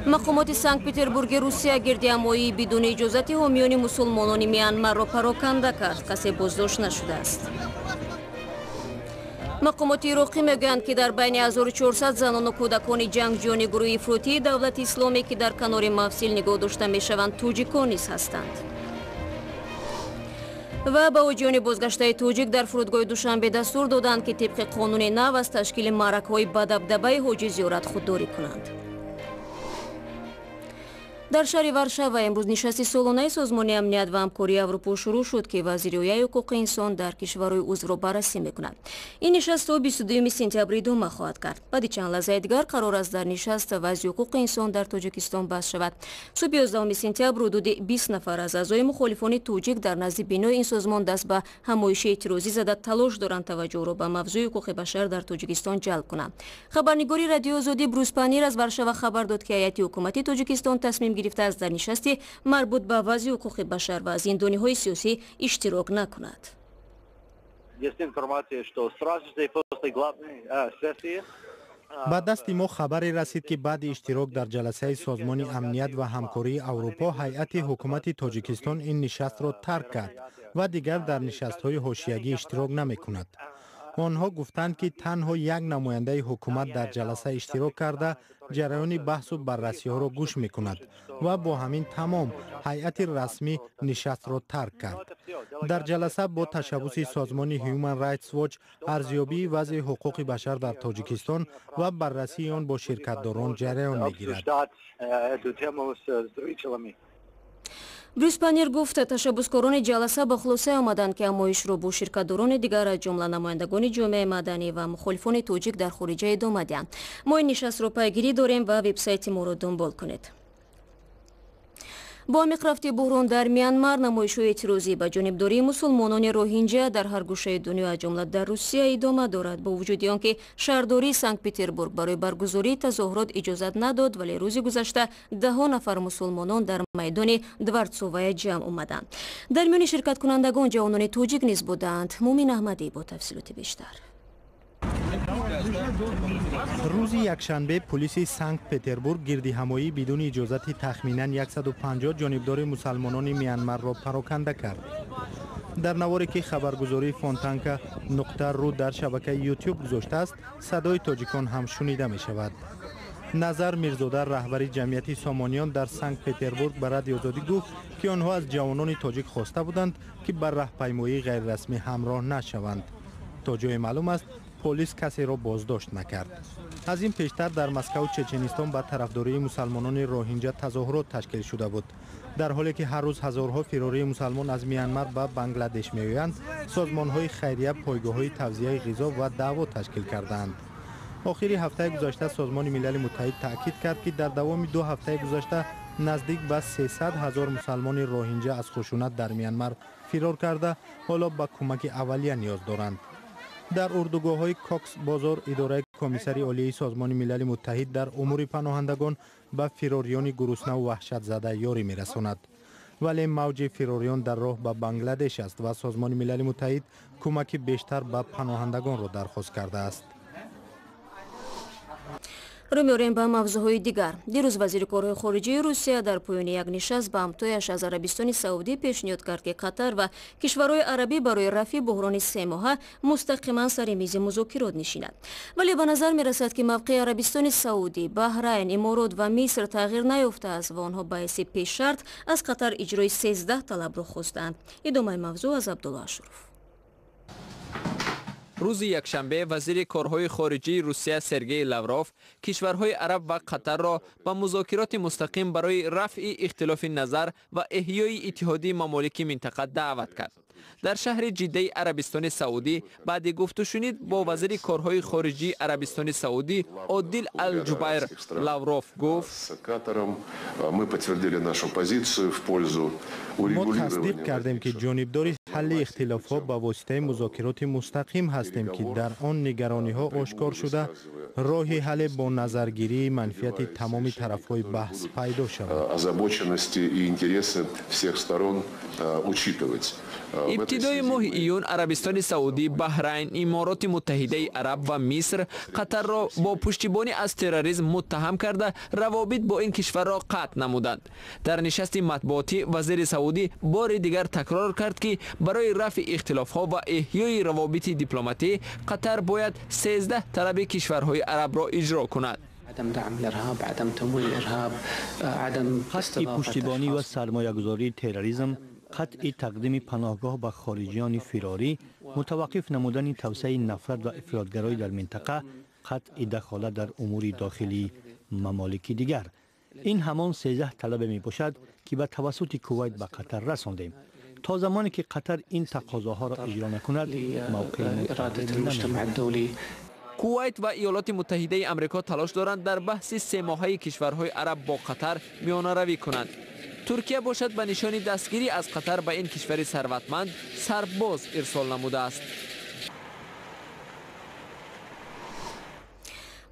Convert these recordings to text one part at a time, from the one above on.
Мақомоти Санкт-Петербурги Русия гирдиҳамоии бидуни иҷозати ҳомиёни мусулмонони Миянмарро пароканда кард. Касе боздошт нашудааст. Мақомоти ироқӣ мегӯянд, ки дар байни 1400 занону кӯдакони ҷангҷӯёни гурӯҳи ифротии Давлати Исломӣ, ки дар канори Мавсил нигоҳ дошта мешаванд, тоҷикон низ ҳастанд. Ва ба ҳоҷиёни бозгаштаи тоҷик дар фурудгоҳи Душанбе дастур доданд, ки тибқи қонуни нав аз ташкили маъракаҳои бадабдабаи ҳоҷи зиёрат худдорӣ кунанд. Дар шаҳри Варшава имрӯз нишасти солонаи Созмони амният ва ҳамкории Аврупо шурӯъ шуд, ки вазъи риояи ҳуқуқи инсон дар кишварҳои узвро баррасӣ мекунад. Ин нишаст то 22 сентябр идома хоҳад кард. Баъди чанд лаҳзаи дигар қарор аст дар нишаст вазъи ҳуқуқи инсон дар Тоҷикистон баҳс шавад. Субҳи 11 сентябр ҳудуди 20 нафар аз аъзои мухолифони тоҷик дар назди бинои ин созмон даст ба ҳамоиши эътирозӣ зада, талош доранд таваҷҷӯҳро ба мавзӯи ҳуқуқи башар дар Тоҷикистон ҷалб кунанд. Хабарнигори Радиои Озодӣ Брус Панир аз Варшава хабар дод, ки ҳайати ҳукумати Тоҷикистон тасмим гирифтааст дар нишасти марбут ба вазъи ҳуқуқи башар ва зиндониҳои сиёсӣ иштирок накунад. Ба дасти мо хабаре расид, ки баъди иштирок дар ҷаласаи Созмони амният ва ҳамкории Аврупо ҳайати ҳукумати Тоҷикистон ин нишастро тарк кард ва дигар дар нишастҳои ҳошиягӣ иштирок намекунад. Онҳо гуфтанд, ки танҳо як намояндаи ҳукумат дар ҷаласа иштирок карда, ҷараёни баҳсу баррасиҳоро гӯш мекунад ва бо ҳамин тамом ҳайати расмӣ нишастро тарк кард. Дар ҷаласа бо ташаббуси созмони Human Rights Watch арзёбии вазъи ҳуқуқи башар дар Тоҷикистон ва баррасии он бо ширкатдорон ҷараён мегирад. Брюс Панир гуфт, ташаббускорони ҷаласа ба хулосае омаданд, ки ҳамоишро бо ширкатдорони дигар, аз ҷумла намояндагони ҷомеаи маданӣ ва мухолифони тоҷик дар хориҷа, идома диҳанд. Мо ин нишастро пайгирӣ дорем ва вебсайти моро дунбол кунед. Бо амиқрафти буҳрон дар Миянмар, намоишҳои эътирозӣ ба ҷонибдории мусулмонони роҳинҷа дар ҳар гӯшаи дунё, аз ҷумла дар Русия, идома дорад. Бо вуҷуди он ки шаҳрдории Санкт-Петербург барои баргузории тазоҳурот иҷозат надод, вале рӯзи гузашта даҳо нафар мусулмонон дар майдони Дворцовая ҷамъ омаданд. Дар миёни ширкаткунандагон ҷавонони тоҷик низ буданд. Мумин Аҳмадӣ бо тафсилоти бештар. Рӯзи якшанбе пулиси Санкт-Петербург гирдиҳамоӣ бидуни иҷозати тахминан 150 ҷонибдори мусалмонони Миянмарро пароканда кард. Дар наворе, ки хабаргузории Фонтанка нуқта ру дар шабакаи Ютуб гузоштааст, садои тоҷикон ҳам шунида мешавад. Назар Мирзода, раҳбари ҷамъияти Сомониён дар Санкт-Петербург, ба Радиои Озодӣ гуфт, ки онҳо аз ҷавонони тоҷик хоста буданд, ки ба раҳпаймоии ғайрирасмӣ ҳамроҳ нашаванд. То ҷое маълум аст, полис касеро боздошт накард. Аз ин пештар дар Москаву Чеченистон ба тарафдории мусалмонони роҳинҷа тазоҳурот ташкил шуда буд. Дар ҳоле ки ҳар рӯз ҳазорҳо фирории мусалмон аз Миянмар ба Бангладеш меоянд, созмонҳои хайрия пойгоҳҳои тавзияи ғизо ва даъво ташкил кардаанд. Охири ҳафтаи гузашта Созмони Милали Муттаҳид таъкид кард, ки дар давоми 2 ҳафтаи гузашта наздик ба 300 ҳазор мусалмони роҳинҷа аз хушунат дар Миянмар фирор карда, ҳоло ба кӯмаки аввалия ниёз доранд. Дар урдугоҳҳои Кокс Бозор идораи Комиссари Олии Созмони Милали Муттаҳид дар умури паноҳандагон ба фирориёни гуруснаву ваҳшатзада ёрӣ мерасонад. Вале мавҷи фирориён дар роҳ ба Бангладеш аст ва Созмони Милали Муттаҳид кӯмаки бештар ба паноҳандагонро дархост кардааст. Рӯ меорем ба мавзӯъҳои дигар. Дирӯз вазири корҳои хориҷии Русия дар поёни як нишаст ба ҳамтояш аз Арабистони Саудӣ пешниҳод кард, ки Қатар ва кишварҳои арабӣ барои рафъи буҳрони семоҳа мустақиман сари мизи музокирот нишинад. Вале ба назар мерасад, ки мавқеи Арабистони Саудӣ, Баҳрайн, Иморот ва Миср тағйир наёфтааст ва онҳо ба ҳайси пешшарт аз Қатар иҷрои 13 талабро хостаанд. Идомаи мавзӯъ аз Абдулло Ашуров. Рӯзи якшанбе вазири корҳои хориҷии Русия Сергей Лавров кишварҳои араб ва Қатарро ба музокироти мустақим барои рафъи ихтилофи назар ва эҳёи иттиҳодии мамолики минтақа даъват кард. Дар шаҳри Ҷиддаи Арабистони Саудӣ баъди гуфтушунид бо вазири корҳои хориҷии Арабистони Саудӣ Одил Алҷубайр Лавров гуфт: Мо тасдиқ кардем, ки ҷонибдори Ҳалли ихтилофҳо ба воситаи музокироти мустақим ҳастем, ки дар он нигарониҳо ошкор шуда, роҳи ҳалле бо назаргирии манфиати тамоми тарафҳои баҳс пайдо шавад. Озабоченности и интересы всех сторон учитывать. Ибтидои моҳи июн Арабистони Саудӣ, Баҳрайн, Имороти Муттаҳидаи Араб ва Миср Қатарро бо пуштибонӣ аз терроризм муттаҳам карда, равобит бо ин кишварро қатъ намуданд. Дар нишасти матбуотӣ вазири Саудӣ бори дигар такрор кард, ки барои рафъи ихтилофҳо ва эҳёи равобити дипломатӣ Қатар бояд 13 талаби кишварҳои арабро иҷро кунад. Қатъи пуштибонӣ ва сармоягузории терроризм, қатъи тақдими паноҳгоҳ ба хориҷиёни фирорӣ, мутаваққиф намудани тавсеаи нафрат ва ифротгароӣ дар минтақа, қатъи дахолат дар умури дохилии мамолики дигар. Ин ҳамон 13 талабе мебошад, ки ба тавассути Кувайт ба Қатар расондем. То замоне ки Қатар ин тақозоҳоро иҷро накунад, мавқеи намешавад. Кувайт ва Иёлоти Муттаҳидаи Амрико талош доранд дар баҳси семоҳаи кишварҳои араб бо Қатар миёнаравӣ кунанд. Туркия бошад, ба нишони дастгирӣ аз Қатар ба ин кишвари сарватманд сарбоз ирсол намудааст.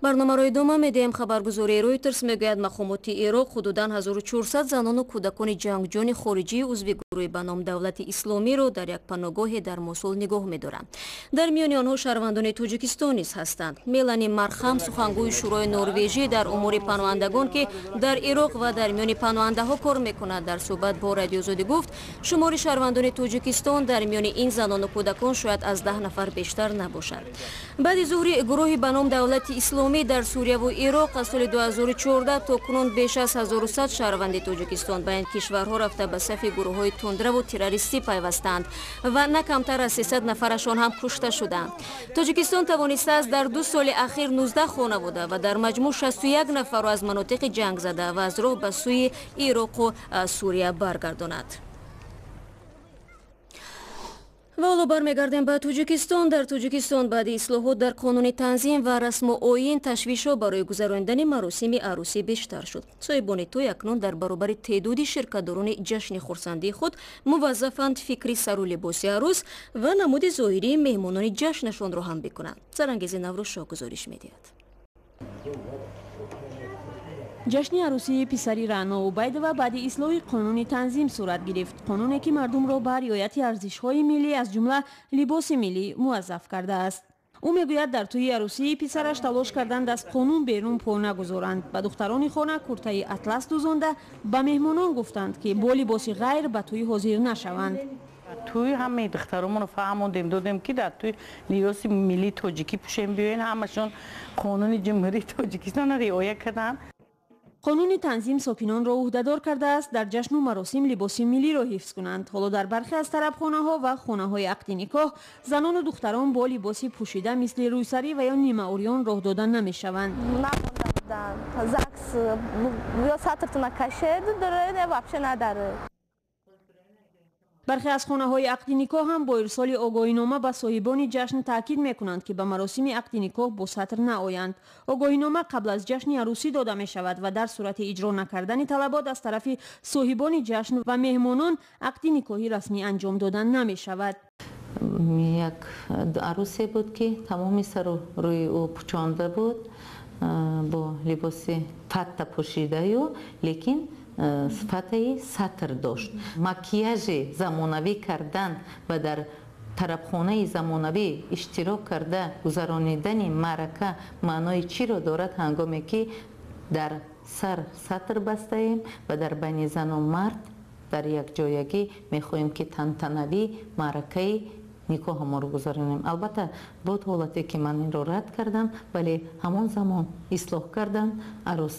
Барномаро идома медиҳем. Хабаргузории Ройтерс мегӯяд, мақомоти Ироқ ҳудудан 1400 занону кӯдакони ҷангҷӯни хориҷии узви гурӯҳи ба ном Давлати Исломиро дар як паноҳгоҳе дар Мосул нигоҳ медоранд. Дар миёни онҳо шаҳрвандони Тоҷикистон низ ҳастанд. Мелани Мархам, сухангӯи Шӯрои Норвежӣ дар умури паноҳандагон, ки дар Ироқ ва дар миёни паноҳандаҳо кор мекунад, дар суҳбат бо Радиозодӣ гуфт, шумори шаҳрвандони Тоҷикистон дар миёни ин занону кӯдакон шояд аз 10 нафар бештар набошад. Баъди зуҳри гурӯҳи ба ном Давлати Исломӣ дар Сурия ва Ироқ аз соли 2014 то кунун беш аз 1100 шаҳрванди Тоҷикистон ба ин кишварҳо рафта ба сафи гурӯҳҳои тундраву террористӣ пайвастанд ва на камтар аз 300 нафарашон ҳам кушта шуданд. Тоҷикистон тавонистааст дар 2 соли ахир 19 хонавода ва дар маҷмӯъ 61 нафарро аз манотиқи ҷангзада ва аз роҳ ба сӯи Ироқу Сурия баргардонад. Ва ҳоло бармегардем ба Тоҷикистон. Дар Тоҷикистон баъди ислоҳот дар қонуни танзим ва расму оин ташвишҳо барои гузаронидани маросими арӯсӣ бештар шуд. Соҳибони тӯй акнун дар баробари теъдоди ширкатдорони ҷашни хурсандии худ муваззафанд фикри сару либоси арӯс ва намуди зоҳирии меҳмонони ҷашнашонро ҳам бикунанд. Сарангези Наврӯзшоҳ гузориш медиҳад. Ҷашни арӯсии писари Раъно Убайдова баъди ислоҳи қонуни танзим сурат гирифт. Қонуне ки мардумро ба риояти арзишҳои миллӣ, аз ҷумла либоси миллӣ, муваззаф кардааст. Ӯ мегӯяд, дар тӯи арӯсии писараш талош карданд аз қонун берун по нагузоранд. Ба духтарони хона куртаи атлас дӯзонда, ба меҳмонон гуфтанд, ки бо либоси ғайр ба тӯй ҳозир нашаванд. Тӯй ҳамаи духтаромонро фаҳмондем, додем, ки дар тӯй либоси миллии тоҷикӣ пӯшем биёен. Ҳамашон қонуни Ҷумҳурии Тоҷикистонро риоя карданд. Қонуни танзим сокинонро ӯҳдадор кардааст дар ҷашну маросим либоси миллиро ҳифз кунанд. Ҳоло дар бархе аз тарабхонаҳо ва хонаҳои ақди никоҳ занону духтарон бо либоси пӯшида мисли рӯйсарӣ ва ё нимаурён роҳ дода намешаванд. ЗАГС ё сатртона кашед, вообще надарад. Бархе аз хонаҳои ақди никоҳ ҳам бо ирсоли огоҳинома ба соҳибони ҷашн таъкид мекунанд, ки ба маросими ақди никоҳ бо сатр наоянд. Огоҳинома қабл аз ҷашни арӯсӣ дода мешавад ва дар сурати иҷро накардани талабот аз тарафи соҳибони ҷашн ва меҳмонон ақди никоҳи расмӣ анҷом дода намешавад. Як арӯсе буд, ки тамоми сару рӯи ӯ пӯчонда буд, бо либоси фатта пӯшидаю, лекин сифатаи сатр дошт. Макияжи замонавӣ кардан ва дар тарабхонаи замонавӣ иштирок карда гузаронидани маърака маънои чиро дорад, ҳангоме ки дар сар сатр бастаем ва дар байни зану мард дар якҷоягӣ мехоҳем, ки тантанавӣ маъракаи никоҳамонро гузаронем. Албатта, буд ҳолате, ки ман инро рад кардам, вале ҳамон замон ислоҳ кардам. Арӯс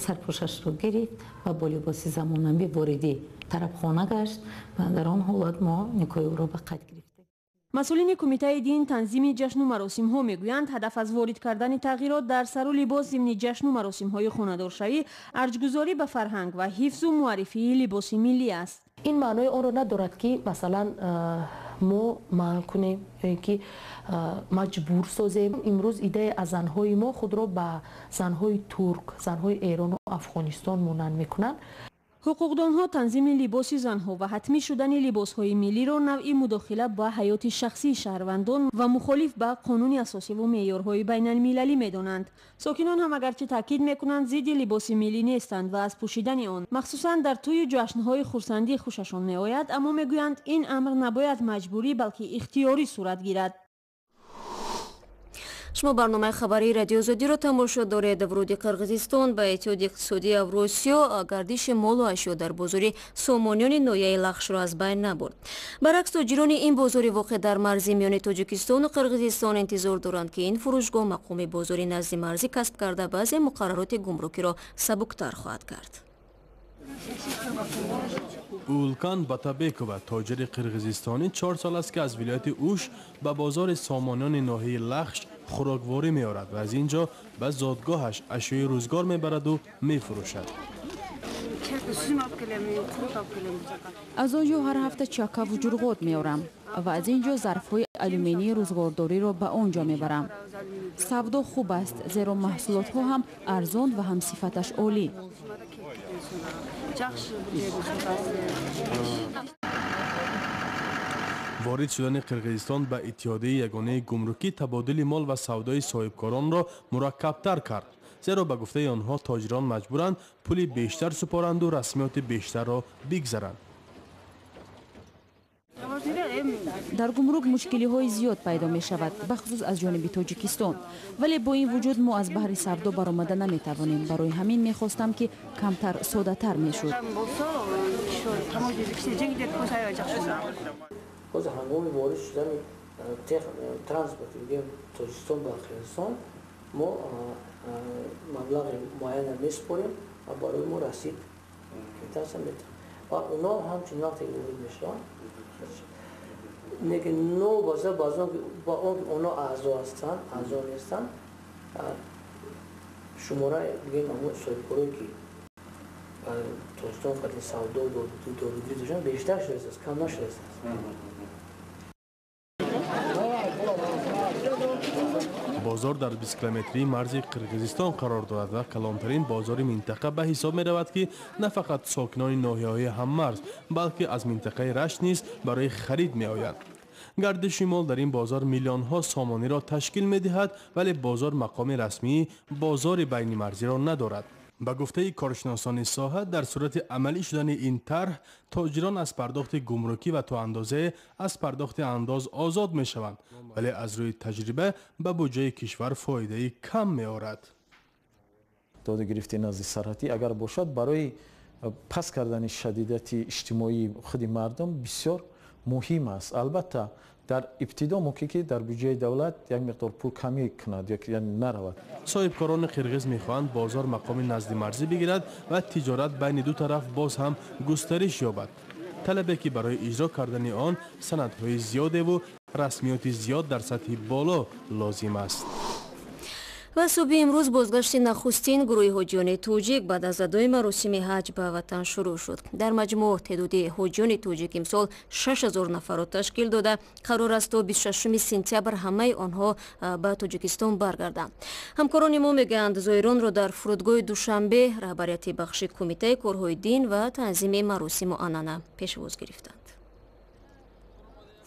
сарпӯшашро гирифт ва бо либоси замонавӣ вориди тарабхона гашт ва дар он ҳолат мо никоҳи ӯро ба қайд гирифтем. Масъулини Кумитаи дин, танзими ҷашну маросимҳо мегӯянд, ҳадаф аз ворид кардани тағйирот дар сару либос зимни ҷашну маросимҳои хонадоршавӣ арҷгузорӣ ба фарҳанг ва ҳифзу муаррифии либоси миллӣ аст. Ин маънои онро надорад, ки масалан мо манъ кунем ё ин ки маҷбур созем. Имрӯз идея аз занҳои мо худро ба занҳои турк, занҳои Эрону Афғонистон монанд мекунанд. Ҳуқуқдонҳо танзими либоси занҳо ва ҳатмӣ шудани либосҳои миллиро навъи мудохила ба ҳаёти шахсии шаҳрвандон ва мухолиф ба қонуни асосиву меъёрҳои байналмилалӣ медонанд. Сокинон ҳам агарчи таъкид мекунанд, зидди либоси миллӣ нестанд ва аз пӯшидани он махсусан дар тӯю ҷашнҳои хурсандӣ хушашон меояд, аммо мегӯянд, ин амр набояд маҷбурӣ, балки ихтиёрӣ сурат гирад. Шумо барномаи хабарии Радиои Озодиро тамошо доред. Вуруди Қирғизистон ба Иттиҳоди иқтисодии Авросиё гардиши молу ашё дар бозори Сомониёни ноҳияи Лахшро аз байн набурд. Баръакс, тоҷирони ин бозори воқеъ дар марзи миёни Тоҷикистону Қирғизистон интизор доранд, ки ин фурӯшгоҳ мақоми бозори назди марзӣ касб карда, баъзе муқаррароти гумрукиро сабуктар хоҳад кард. Улкан Батабекова, тоҷири қирғизистонӣ, 4 сол аст, ки аз вилояти Уш ба бозори Сомониёни ноҳияи Лахш хӯрокворӣ меорад ва аз ин ҷо ба зодгоҳаш ашёи рӯзгор мебараду мефурӯшад. Аз он ҷо ҳар ҳафта чакаву ҷурғот меорам ва аз ин ҷо зарфҳои алюминии рӯзгордориро ба он ҷо мебарам. Савдо хуб аст, зеро маҳсулотҳо ҳам арзон ва ҳам сифаташ олӣ. Ворид шудани Қирғизистон ба Иттиҳодияи ягонаи гумрукӣ табодули мол ва савдои соҳибкоронро мураккабтар кард, зеро, ба гуфтаи онҳо, тоҷирон маҷбуранд пули бештар супоранду расмиёти бештарро бигзаранд. Дар гумрук мушкилиҳои зиёд пайдо мешавад, бахусус аз ҷониби Тоҷикистон, вале бо ин вуҷуд мо аз баҳри савдо баромада наметавонем. Барои ҳамин мехостам, ки камтар соддатар мешуд. Ҳозир ҳангоми ворид шудани транспорт, бигӯем, Тоҷикистон ба Қирғизистон, мо маблағи муайяна месупорем ва барои мо расид, квитансия метавон, ва онҳо ҳамчунин вақте ки ворид мешаванд, лекин новобаста ба он ки онҳо аъзо ҳастанд, аъзо нестанд, шумораи, бигӯем, ҳамон соҳибкорое ки ба Тоҷикистон қадри савдо додугирӣ доштанд, бештар шудааст, кам нашудааст. Бозор дар 20 километрии марзи Қирғизистон қарор дорад ва калонтарин бозори минтақа ба ҳисоб меравад, ки на фақат сокинони ноҳияҳои ҳаммарз, балки аз минтақаи Рашт низ барои харид меоянд. Гардиши мол дар ин бозор миллионҳо сомониро ташкил медиҳад, вале бозор мақоми расмии бозори байнимарзиро надорад. Ба гуфтаи коршиносони соҳа, дар сурати амалӣ шудани ин тарҳ тоҷирон аз пардохти гумрукӣ ва то андозае аз пардохти андоз озод мешаванд, вале аз рӯи таҷриба ба буҷаи кишвар фоидаи кам меорад. Доду гирифти назди сарҳатӣ агар бошад, барои паст кардани шадидати иҷтимоии худи мардум бисёр муҳим аст. Албатта, дар ибтидо мумкин ки дар буҷаи давлат як миқдор пул камӣ кунад ё наравад. Соҳибкорони қирғиз мехоҳанд бозор мақоми наздимарзӣ бигирад ва тиҷорат байни ду тараф боз ҳам густариш ёбад, талабе ки барои иҷро кардани он санадҳои зиёдеву расмиёти зиёд дар сатҳи боло лозим аст. Ва субҳи имрӯз бозгашти нахустин гурӯҳи ҳоҷиёни тоҷик баъд аз адои маросими ҳаҷ ба ватан шурӯъ шуд. Дар маҷмӯъ теъдоди ҳоҷиёни тоҷик имсол 6000 нафарро ташкил дода, қарор аст то 26 сентябр ҳамаи онҳо ба Тоҷикистон баргарданд. Ҳамкорони мо мегӯянд, зоиронро дар фурудгоҳи Душанбе раҳбарияти бахши Кумитаи корҳои дин ва танзими маросиму анъана пешвоз гирифтанд.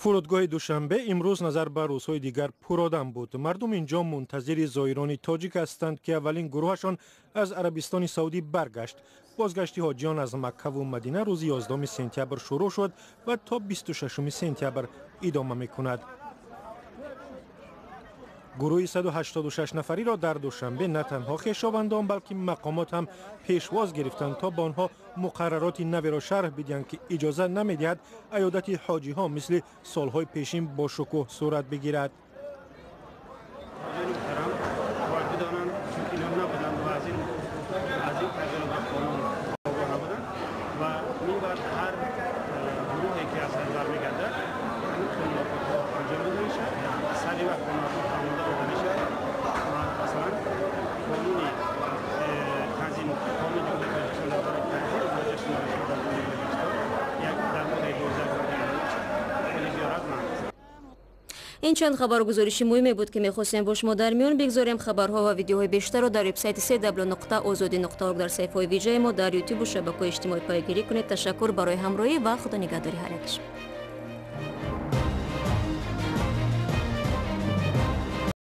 Фурудгоҳи Душанбе имрӯз назар ба рӯзҳои дигар пуродам буд. Мардум инҷо мунтазири зоирони тоҷик ҳастанд, ки аввалин гурӯҳашон аз Арабистони Саудӣ баргашт. Бозгашти ҳоҷиён аз Маккаву Мадина рӯзи 11 сентябр шурӯъ шуд ва то 26 сентябр идома мекунад. Гурӯҳи 186 нафариро дар Душанбе на танҳо хешовандон, балки мақомот ҳам пешвоз гирифтанд, то ба онҳо муқаррароти наверо шарҳ бидиҳанд, ки иҷоза намедиҳад аёдати ҳоҷиҳо мисли солҳои пешин бо шукӯҳ сурат бигирад. Ҳоҷиёни муҳтарам бояд бидонанд, чунки инҳо набуданд ва аз ин тағйирот қонун огоҳ набуданд, ва минбаъд ҳар гурӯҳе ки аз ҳаҷ бармегардад, ҳамин қонунотҳо анҷом дода мешавад, сари вақт қонунотҳо фаҳмонда дода мешавад. Масалан, қонуни танзим, қонуни Ҷумҳурии Тоҷикистон дар бораи танзим ва ҷашни маросимҳо дар Ҷумҳурии Тоҷикистон як дар моддаи 12 хеле зиёрат манъ аст. Ин чанд хабару гузориши муҳиме буд, ки мехостем бо шумо дар миён бигзорем. Хабарҳо ва видеоҳои бештарро дар вебсайти cw.ozodi.org, дар саҳифаҳои вижаи мо дар ютубу шабакаҳои иҷтимоӣ пайгирӣ кунед. Ташаккур барои ҳамроҳӣ ва худо нигаҳдори ҳар яки шумо.